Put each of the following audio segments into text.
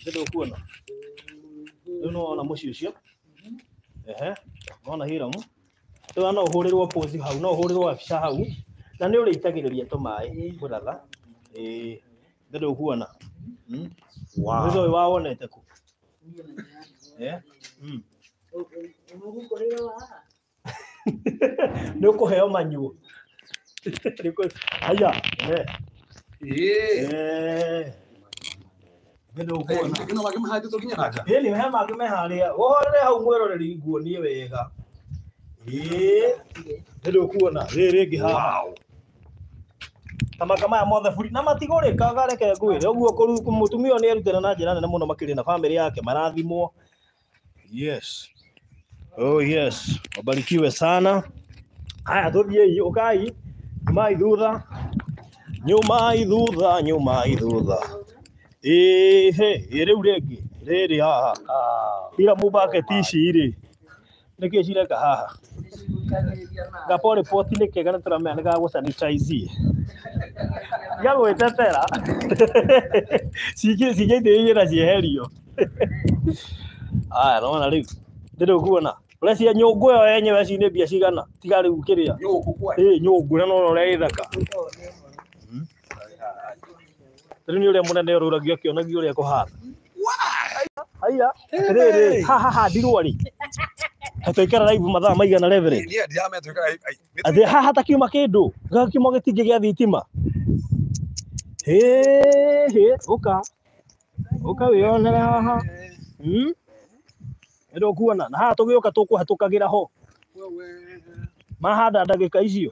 Nĩ ndũkuona rĩu nĩ wona mũciĩ ũcio. Ehe, wona Hiramu rĩu no ũhũrĩrwo pozi hau, no ũhũrĩrwo gabica hau, na nĩ ũrĩitagĩrĩria tũmaĩ bũratha. Ĩĩ, nĩ ndũkuona. Wow. Ũcio ũyũ wawonete kũ? Eh? Nĩ ũkũheo manyuo. Haya, eh. Ĩĩ. Eh. Nĩ ndũkuona. Kino mangĩ mahandĩtwo nginya na nja. Ĩĩ, nĩ he mangĩ me harĩa. Ũhorere hau mwĩroreri nguonie wega. Ĩĩ. Nĩ ndũkuona. Rĩrĩ rĩngĩ haha. Wow. Tamaka maya mothe buri na matigũrĩkaga, reke ngwĩre ũguo. Mũtumia ũyũ nĩ erutĩra na njĩra nene mũno makĩria na bamĩrĩ yake marathimwo. Yes. Oh yes. Wabarikiwe sana. Haya tũthiĩi, ũkai. Nyumai thutha. Nyumai thutha, nyumai thutha. Ĩhĩ, ĩ rĩu rĩngĩ, rĩrĩ haha. Ira bucket ici rĩ. Nĩkĩ cireka haha? Gapo report nĩ kega nĩ tũramenya nĩ gagũ sanitize. Tiga gwĩtetera. Cingĩitĩrĩrie na cieherio. Aya, nona rĩu. Ndĩrĩ kuona. Ũrecia nyũngũ ĩyo yenyewe ci nĩ mbia cigana? Tiga rĩu kĩrĩa. Nyũngũ kwa. Ĩ nyũngũ na nona ũrĩa ĩthaka. Rĩu nĩ ũrĩa mũnene ũrũragio akĩonagio ũrĩa kũhana. Haiya, rĩrĩ, haha handirwo rĩ. Twaikara live mathaa maigana, Reverend? Niĩ ndiramenya twĩkaga. Atĩ haha takiuma kĩndũ, gakiuma gĩtingĩ gĩa thitima. Hĩ, hĩ, ũka. Ũka wĩyonere haha. Nĩ ndũkuona na haha tũgĩũka tũkũhatũkagĩra ho. Mahanda ndagĩka icio.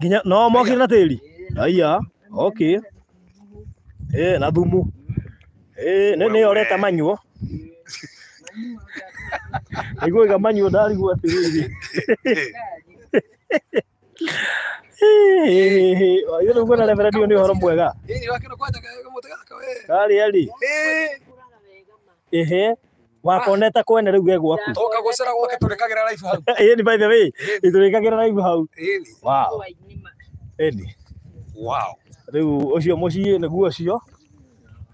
Nginya no mokire na tĩri. Aya, okay. Eh, na thumu. Eh, nĩ nĩyo ũreta manyuo. Nĩguo iga manyuo ndarigwo atĩrĩrĩ. Ithe rĩu kuona Reverend ũyũ nĩ ũhoro mwega. Ĩĩ, wakĩona kwanja kamũtĩ gaka we. Karĩ arĩ. Ĩĩ. Ehe. Wakoneta kwene rĩu ge gwaku. Toka gũcera gwake tũrĩkagĩra live hau. Ĩni, by the way, tũrĩkagĩra live hau. Ĩni. Wow. Ĩni. Wow. Rĩu ũcio mũciĩ nĩguo ũcio.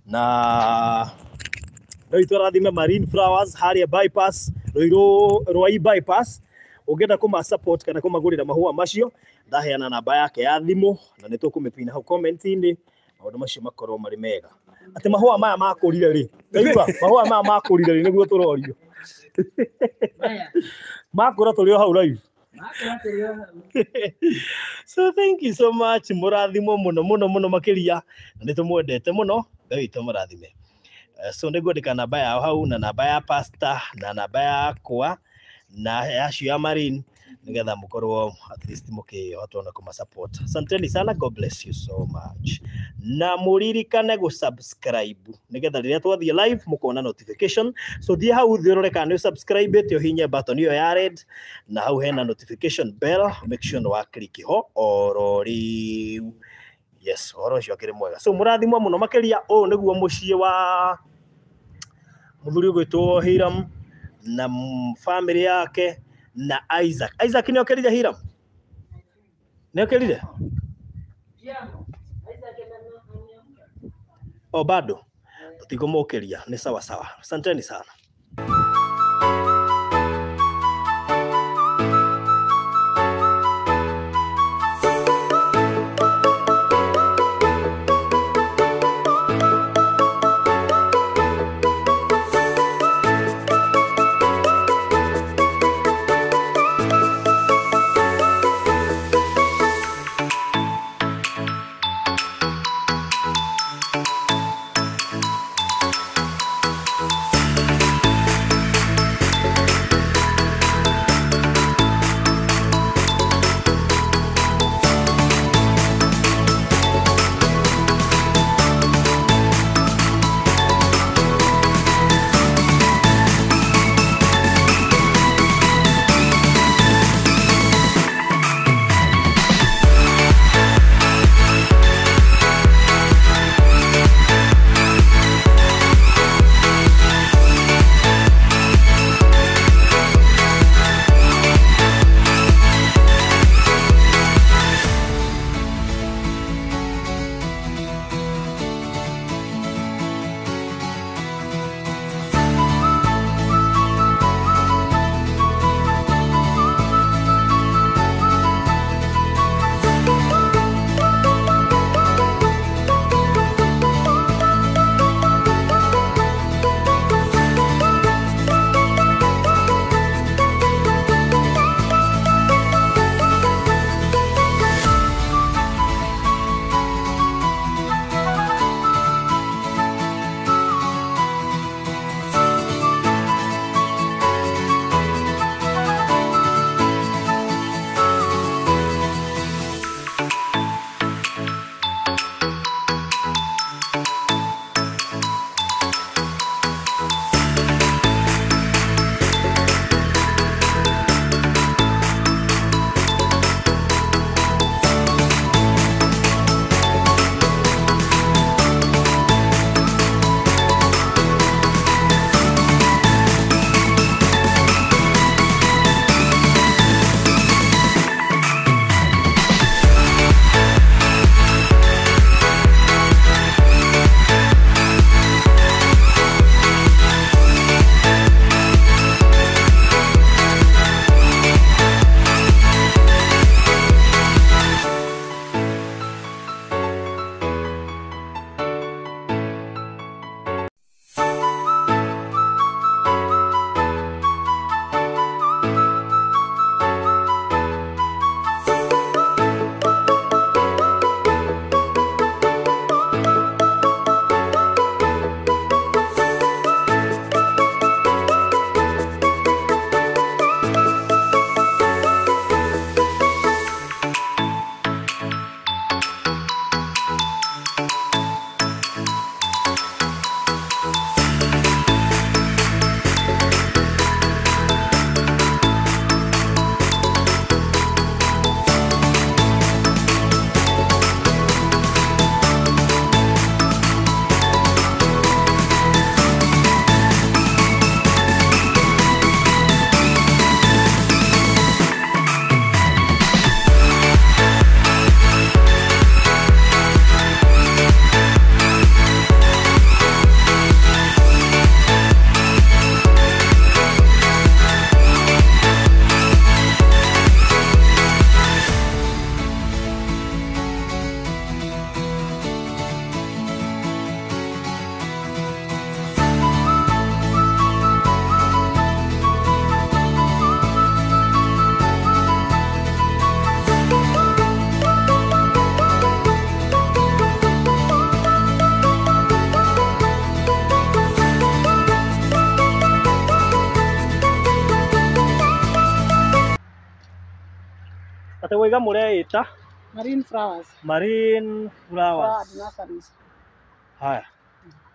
Na rĩu tũrathime Marine Flowers harĩa bypass, Ruiru Rwai bypass. Ũngĩenda kũma support kana kũmagũrĩra mahũa macio, ndaheana namba yake ya thimũ na nĩ tũkũmĩpina hau comment-inĩ, maũndũ macio makorwo marĩ mega. Atĩ mahũa maya makũrire rĩ? Ndaigua mahũa maya makũrire rĩ nĩguo tũrorio. Makũra tũrĩ o hau live. So thank you so much, mũrathimwo mũno mũno mũno makĩria na nĩ tũmwendete mũno. Ngai witũ mũrathime. So nĩ ngwandĩka namba yao hau na namba ya pastor na namba yakwa na yacio ya Marine nĩgetha mũkorwo at least mũkĩhota ona kũma support. Asanteni sana, God bless you so much. Na mũririkane gũ subscribe nĩgetha rĩrĩa twathiĩ live mũkona notification. So thiĩ hau thĩ ũrore kana nĩ subscribe ĩte, ũhinye button ĩyo ya red na hau hena notification bell, make sure nĩ wa click ho oro rĩu. Yes, ũhoro ũcio akĩrĩ mwega. So mũrathimwo mũno makĩria. Ũyũ nĩguo mũciĩ wa mũthuri ũgwĩtwo Hiram na family yake na Isaac. Isaac nĩ okĩrire Hiram? Nĩ okĩrire? O bado? Tũtikũmũkĩria, nĩ sawa sawa. Asanteni sana. Mwoiga mũreĩta Marine Flowers. Marine Flower Flowers. Nurseries. Haya.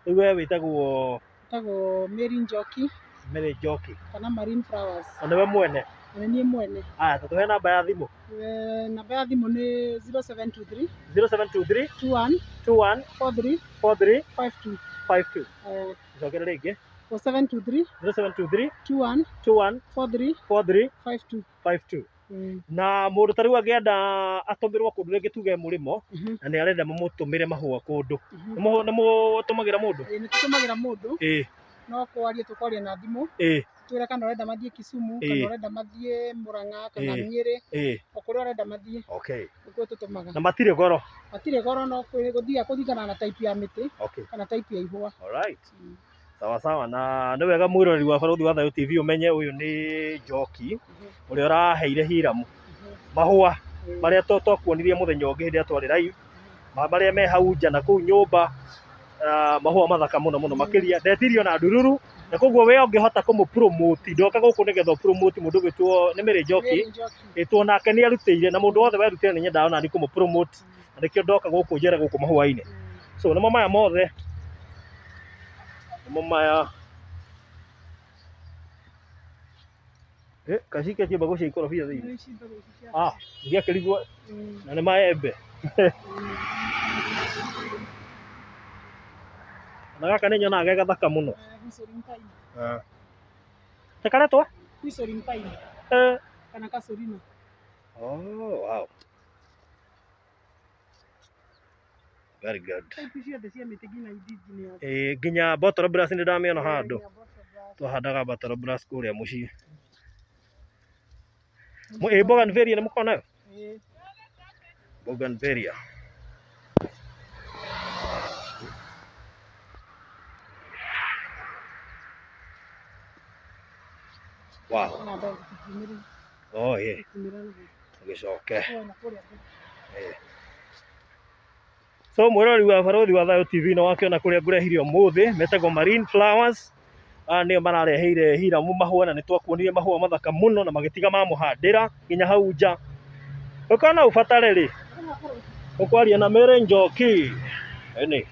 Rĩu we wĩtagwo Tagwo Mary Njoki Mary Njoki. kana Marine Flowers. Na nĩwe mwene. Na nĩ niĩ mwene. Haya, tũtũhe namba ya thimũ. Namba ya thimũ nĩ 0723 0723 21 21 43 43 52. 52. Eh, Cokera rĩngĩ. 0723 0723 21 21 43 43 52. 52. Na mũndũ ta rĩu angĩenda atũmĩrwo kũndũ rĩngĩ tuge mũrĩmo na nĩ arenda mũmũtũmĩre mahũa kũndũ. Nĩ mũtũmagĩra mũndũ? Nĩ tũtũmagĩra mũndũ Ĩĩ. no kwaria tũkwaria na thimũ Ĩĩ. twĩre kana ũrenda mathiĩ Kisumu kana ũrenda mathiĩ Murang'a kana Nyĩrĩ o kũrĩa ũrenda mathiĩ. Okay. Nĩkuo tũtũmaga. Na matirĩ goro? Matirĩ goro no gũthiaga kũringana na type ya mĩtĩ Okay. kana type ya ihũa. All right. Sawa sawa, na nĩ wega mwĩroreri wa Barũthi wa Thayũ TV ũmenye ũyũ nĩ Njoki ũrĩa ũraheire Hiramu mahũa marĩa twakuonirie mũthenya ũngĩ hĩndĩ ĩrĩa twarĩ live, marĩa me hau nja na kũu nyũmba, mahũa mathaka mũno mũno makĩria. Ndetirio na ndururu, na koguo we ũngĩhota kũmũ promote ndoka gũkũ nĩgetha ũ promote mũndũ ũgwĩtwo nĩ Mary Njoki, ĩtwo nake nĩ arutĩire, na mũndũ wothe werutĩire nĩ nyendaga ona niĩ kũmũ promote, na nĩkĩo ndoka gũkũ njere gũkũ mahũa-inĩ. So nĩmo maya mothe, nĩmo maya. Kaciketie mbegũ cia ikorobia thĩinĩ. Ah, gĩakĩrigwo na nĩ maembe. Na gaka nĩ nyonaga ge gathaka mũno. Ta karetwo? Whistling pine. Kana casuarina. Oh, wow. Very good. Type ciothe cia mĩtĩ nginya indigenous. Nginya bottle brush nĩ ndamĩona handũ. Twahandaga bottle brush kũrĩa mũciĩ. Bougainvillea nĩ mũkoragwo nayo? Bougainvillea. Wow. Oh, yeah. Ũgĩcoke. So mwĩroreri wa Barũthi wa Thayũ TV nĩ wakĩona kũrĩa ngũrehire ũmũthĩ, metagwo Marine Flowers. Aya nĩo marareheire Hiramu mahũa, na nĩ twakuonire mahũa mathaka mũno na magĩtiga mamũhandĩra nginya hau nja. Ũkorwo no ũbatare rĩ, ũkwaria na Mary Njoki. Ĩni.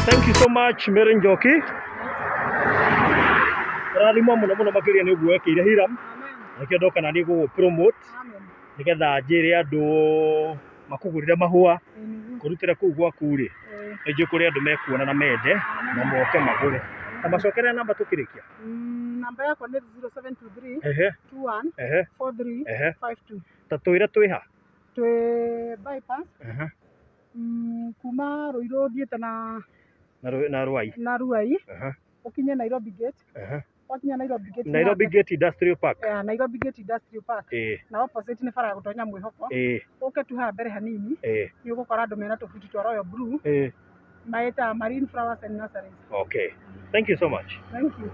Thank you so much Mary Njoki. Rathimwo mũno mũno makĩria nĩ ũguo wekĩire Hiram. Nĩkĩo ndoka na niĩ gũgũ promote nĩgetha njĩre andũ makũgũrĩre mahũa kũrutĩra kũu gwaku rĩ. Nĩ njũĩ kũrĩ andũ mekuona na mende na moke magũre. Na macokerere namba tũkĩrĩkia. Namba yakwa nĩ 0723 21 43 52. Ta twĩre twĩ ha? Twĩ bypass, kuma Ruiru ũthiĩte na Na Ruai. Na Ruai, ũkinye Nairobi Gate. Wakinya Nairobi Gate, Nairobi Gate Industrial Park. Yeah, Nairobi Gate Industrial Park, na opposite nĩ bara ya gũtonya Mwĩhoko. Ũke tu haha mbere hanini, nĩ ũgũkora andũ mena tũbuti twa Royal Blue, maĩtaga Marine Flowers and Nurseries. Okay. Thank you so much. Thank you.